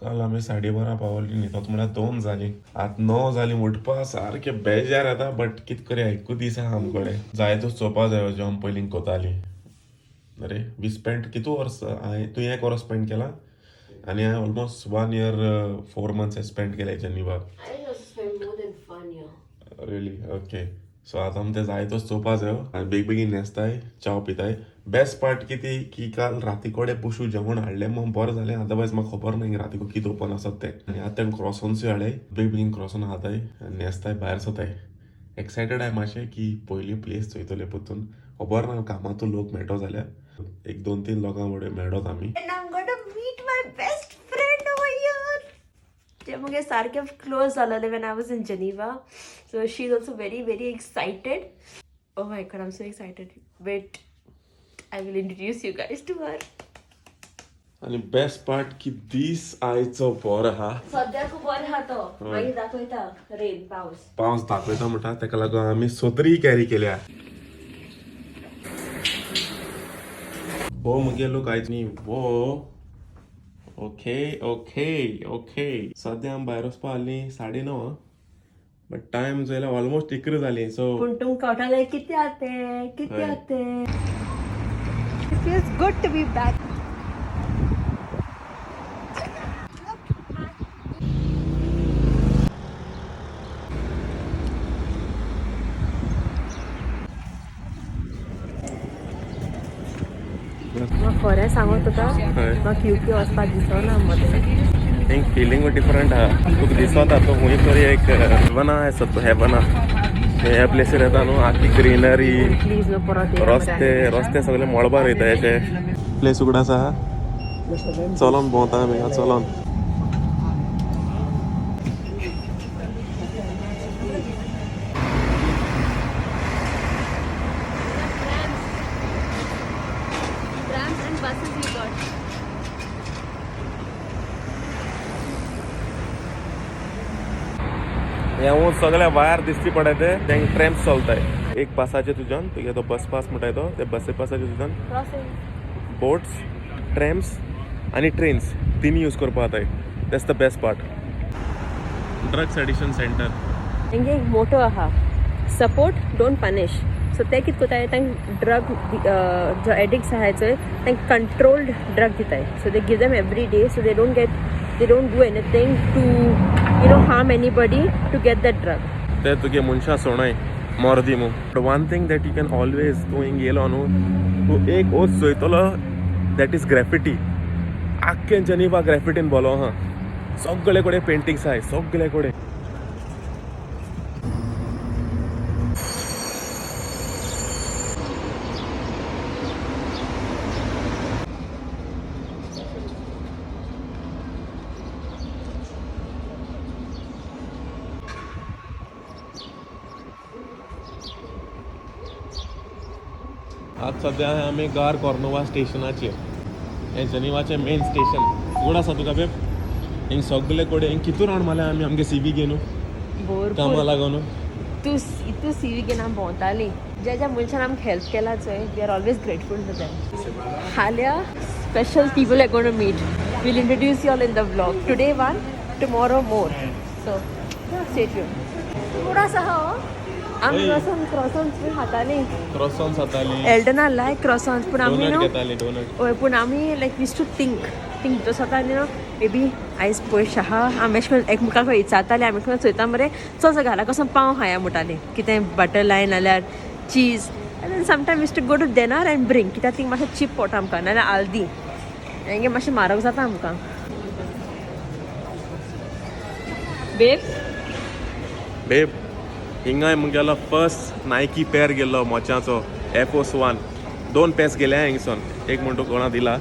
काल आमी 12:30 पावली न्हिदत म्हळ्यार 2 जालीं, आतां 9 जालीं. उठपा सारकें बेजार येता, बट कित करी, एकूच दीस आहा आमकडे. जाय तो चोवपा जायो ज्यो आमी पयलीं कोतालीं. अरे we spend कितू वर्स, हांवें तुवें एक वर्स स्पेंड केलां आनी हांवें ऑलमोस्ट 1 year 4 months spend केले जेनिवा. I also spent more than 1 year. Really? Okay. So आतां आमी ते जायतोच चोवपा जायो आनी बेग बेगीन न्हेसताय, च्याव पिताय. बेस्ट पार्ट कितें की काल राती कडेन बशू जेवण हाडलें म्हूण बरें जालें, अदरवायज म्हाका खबर ना राती कितें ओपन आसत तें. आनी आतां तें क्रॉसन्सूय हाडय, बेग बेगीन क्रॉसन हाताय आनी न्हेसताय, भायर सरताय. एक्सायटेड आहाय मातशें की पयली प्लेस चोयतले परतून. खबर ना कामांतू लोक मेळटो जाल्यार 1 2 3 लोकां वडे मेळत आमी. And I'm gonna meet my best friend over here. ते मुगे सारके क्लोज जालेले when I was in Geneva. So she is also very very excited. Oh my God, I am so excited. Wait, I will introduce you guys to her. आनी best part की दीस आयचो बरो आहा. सद्या खूब बरो आहा तो, मागीर दाखयता रेन पावस. पावस दाखयता म्हणटा, तेका लागून आमी सत्री कॅरी केल्या. हो मुगे लोक आयज न्ही वो. Okay okay okay. सद्या आमी भायर वचपा आहलीं 9:30, बट टायम जाल्यार ऑलमोस्ट 11 जालीं. सो पूण तुमकां कळटलें कितें आहा तें, कितें आहा तें. It feels good to be back. म्हाका खरें सांगू तुका, म्हाका युके वचपाक दिसना मदें. एक फिलिंग डिफरंट आहा. तुका दिसता तो खूंय तरी एक हेवना आसा, तो हेवना ह्या प्लेसीर येता न्हू, आखी ग्रीनरी. प्लीज न्हू परत रस्ते रस्ते सगळे मळबार वयता. अशे प्लेस उगड आसा, चलोन भोंवता आमी चलोन. Trams and buses we got. हें सगळ्या वायर दिसती पडटा ते तेंक ट्रॅम्स चलताय. एक बसाचे तुज्यान तुगे तो बस पास म्हणटाय तो, ते बसे पासाचे तुज्यान Crossing. Boats, trams आनी ट्रेन्स तिनी यूज करपा जाताय. That's the best part. Drugs addiction centre. तेंगे एक मोटो आहा, सपोर्ट don't punish. सो ते कितें कोताय, तांकां ड्रग जो एडिक्ट्स आहाय चोय तांकां कंट्रोल्ड ड्रग दिताय. So they give them every day, so they don't get, they don't do anything to you know harm anybody to get that drug. ते तुगे मनशां सोणय मोर्दी मू. But one thing that you can always, तूं हिंग येयलो न्हू, तूं एक वस्त चोयतलो, that is graffiti. आख्खें जनिवा ग्रॅफिटीन भोलो आहा. सगळे कडेन पेंटिंग्स आहाय, सगळे कडेन. आज सद्या आमी गार कॉर्नोवा स्टेशनाचेर. हें जनिवाचें मेन स्टेशन. गोड आसा तुका बेब. हिंग सगळे कडेन हिंग कितू रावंड मारले आमी आमगे सी बी घेवन कामा लागून. तूं तूं सी we घेवन आमी भोंवतालीं. ज्या ज्या मनशान आमकां हेल्प केला चोय, we are always grateful to them. हाल्या special people are gonna meet. Will introduce you all in the vlog. Today one, tomorrow more. So stay tune. गोड आसा हो. आमी वचोन क्रॉसॉन्स बी खातालीं. क्रॉसॉन्स जातालीं. एल्डना लायक क्रॉसॉन्स, पूण आमी डोनट न्हू घेतालीं, डोनट. हय, पूण आमी लायक वीस टू थिंक थिंक तो स्वता न्हू मे बी आयज पयश आहा. आमी अशें करून एकमेकाक विचारतालीं, आमी एकमेकाक चोयता मरे, चल चल घरा कसो पाव खाया म्हणटालीं, कितें बटर लाय नाल्यार चीज. आनी sometime used to go to Denner and bring, कित्याक थिंग मातशें चीप पोटा आमकां, नाल्यार आल्दी हेंगे मातशें म्हारग जाता आमकां. बेब बेब, हिंगाय मुगेलो फर्स्ट नायकी पेर गेल्लो मोच्याचो, एफोर्स 1. 2 पेर्स गेले हिंगसून. एक म्हणटो कोणा दिला,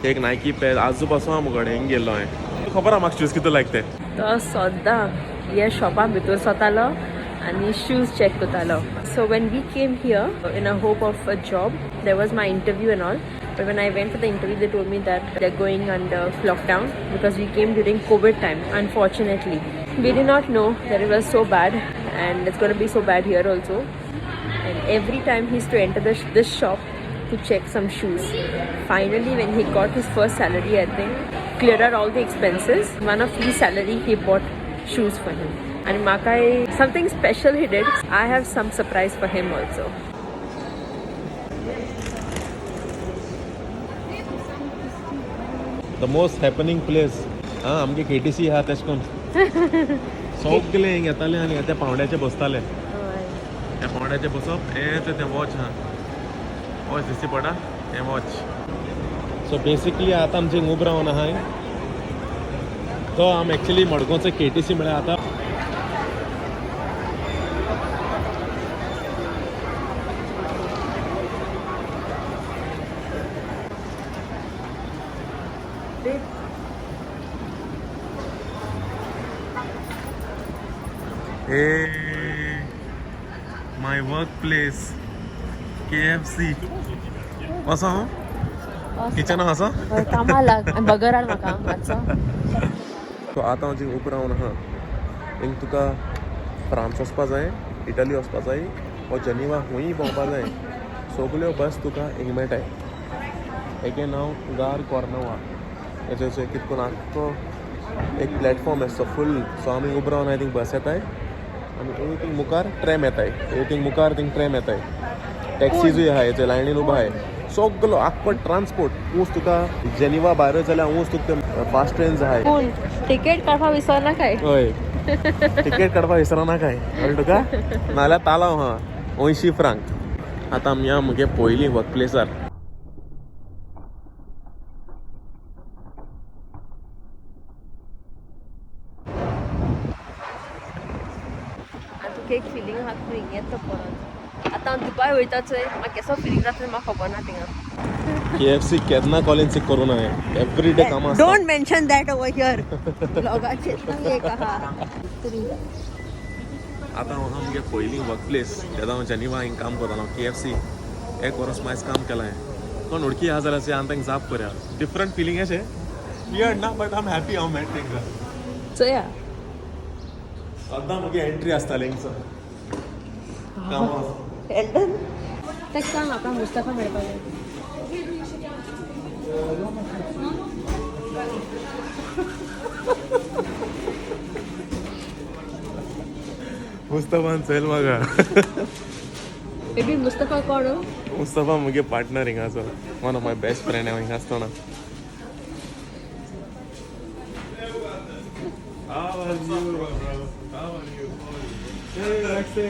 एक नायकी पेर आजू पासून आहा मुगडे. हिंग गेल्लो हांवें. खबर आहा म्हाका शूज कितू लायक ते. तो सद्दां हे शॉपा भितर सोतालो आनी शूज चॅक करतालो. So when we came here in a hope of a job, there was my interview and all. But when I went for the interview, they told me that they are going under lockdown because we came during COVID time. Unfortunately, we did not know that it was so bad and it's gonna be so bad here also. And every time he used to enter this shop to check some shoes. Finally, when he got his first salary, I think cleared out all the expenses. One of his salary he bought shoes for him. आनी म्हाकाय something special he did. I have some surprise for him also. The most happening place. आं, आमगे KTC आहा तेश कोन सगळे हिंग येताले आनी त्या पावंड्याचे बसताले. त्या पावंड्याचे बसप हें तें वॉच आहा, वॉच दिसती पडा हें वॉच. सो बेसिकली आतां आमचे हिंग उब रावन आहाय तो आम एक्चुली मडगांवचो केटीसी म्हळ्यार आतां Hey, my workplace, KFC. कसो किचन आसा? कामाक लाग बगर हाड म्हाका मातसो. सो आतां हांव जिंग उब रावन आहा हिंग तुका फ्रांस वचपा जाय, इटली वचपा जाय वो जनिवा खूंय भोंवपा जाय, सगल्यो बस तुका हिंग मेळटाय. हेगे नांव गार कॉर्नोवा. हेजे कितें करून आख्खो एक प्लॅटफॉर्म आसतो फूल. सो आमी उब रावन आहाय, थिंग बस येताय आनी एक थिंग मुखार ट्रॅम येताय, एक थिंग मुखार थिंग ट्रॅम येताय, टॅक्सीजूय आहाय, हेजे लायनीन उबो आहाय. सगलो आख्खो ट्रान्सपोर्ट ऊंच तुका जेनिवा भायर जाल्यार ऊंच तुका फास्ट ट्रेन्स आहाय. पूण तिकेट काडपा विसरना काय. हय, तिकेट काडपाक विसरना काय, कळ्ळें तुका? नाल्यार तालांव आहा 80 फ्रांक. आतां आमी या मुगे पयलीं वर्क प्लेसार. आनी तुका एक फिलींग आहा, तूं हिंग येता परत. आतां हांव दुबाय वयता चोय, म्हाका केसो फिलींग जाता म्हाका खबर ना थिंगा. केएफसी केन्ना कॉलेज सिक करूं ना, एवरी डे काम आसता. Don't mention that over here. ब्लॉगाचेर एक आहा. आतां हांव आहा मुगे पयलीं वर्क प्लेस. तेन्ना हांव जेनिवा हिंग काम करतालो केएफसी. एक वर्स मायज काम केलां हांवें. कोण उडकी आहा जाल्यार हांव तांकां जाप करया. डिफरंट फिलींग अशें वियर्ड ना, बट I am happy हांव मेळटा तांकां. चोया. सद्दां मुगे एंट्री आसताली हिंगसर कामाक. एल्डन ताका सांग आपणाक मुस्तफा मेळपाक जाय. मुस्तफान चल म्हाका. बेबी, मुस्तफा कोण? मुस्तफा मुगे partner हिंगासर, one of my best friend हांव हिंगा आसतना. How are you, bro? How are you? Hey, Maxim.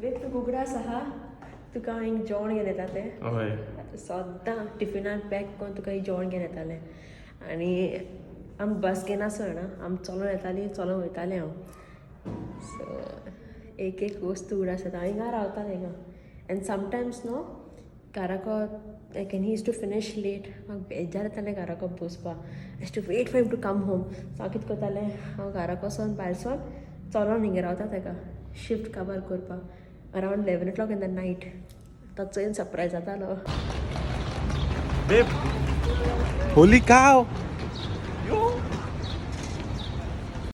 Babe, तूं उगडास आहा तुका हांव हिंग जेवण घेवन येता तें? हय. सद्दां टिफिनान पॅक करून तुका ही जेवण घेवन येतालें. आनी आमी बस घेनासलो ना, आमी चलोन येतालीं, चलोन वयतालें हांव. सो एक एक वस्तू उगडास जाता. हांव हिंगा रावतालें हिंगा. एंड समटायम्स न्हू घराको like he used to finish late, म्हाका बेजार येतालें घराको बसपा. I used to wait for him to come home. So हांव कितें करतालें, हांव घराक वचोन भायर सरोन चलोन हिंगा रावता ताका शिफ्ट काबार करपाक around 11 o'clock in the night. तो चोयन सरप्रायज जातालो. Babe, holy cow!